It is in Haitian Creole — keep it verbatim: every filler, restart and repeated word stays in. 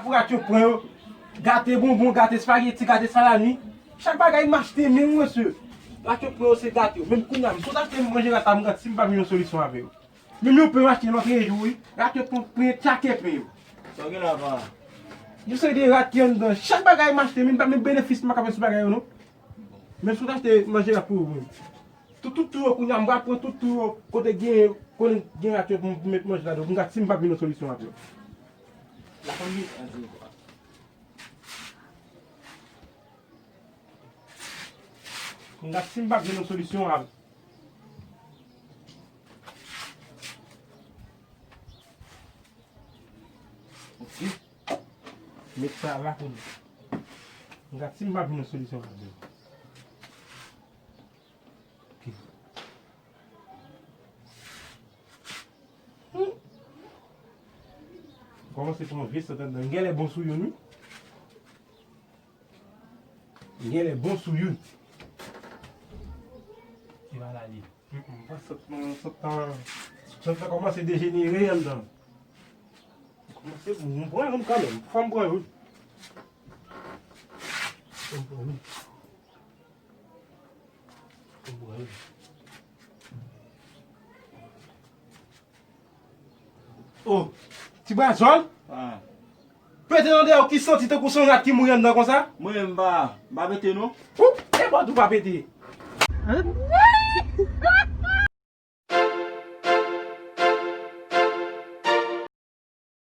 Pou rat yo pran yo, gate bonbon, gate espageti, gate salami. Chak bagay m achte menm, mesye. Rat yo pran yo, se gate yo. Menm kounye a, m sot achte manje rat la, m gad si m pa vin yon solisyon avè yo. Menm yon pen m achte lòt jou, wi. Rat yo pran, pran tchake pen yo. Sa w gen la, pa? Yon seri de rat ki anndan. Chak bagay m achte, menm, menm benefis m pa ka fè sou bagay yo, non. Menm si w ta achte manje rat pou ou menm. Tout, tout tou yo kounye a, m pral pran tout tou yo kote gen, kote gen rat yo pou m, pou m met manje ladan. Pou m gad si m pa vin yon solisyon avè yo. La fanmi, antre. M gad si m pa vin yon solisyon avè. Ok. Met sa la pou nou. M gad si m pa vin yon solisyon avè yo. Ok. Hmm. Kòmanse pran vye sant anndan. M genlè bon sou youn, wi. M genlè bon sou youn. Ki va la li? Mm, mm, pa sot, non, sot tan. Sot tan kòmanse dejenere anndan. Kòmanse, m pran youn kanmenm. Fò m pran youn. Fò m pran youn. Fò m pran youn. Oh, ti brazòl? Ah. Pete nan dèyè w ki santi tankou se yon rat ki mouri anndan konsa? Mwen, m pa, m pa pete non. Ou, e bòt ou pa pete.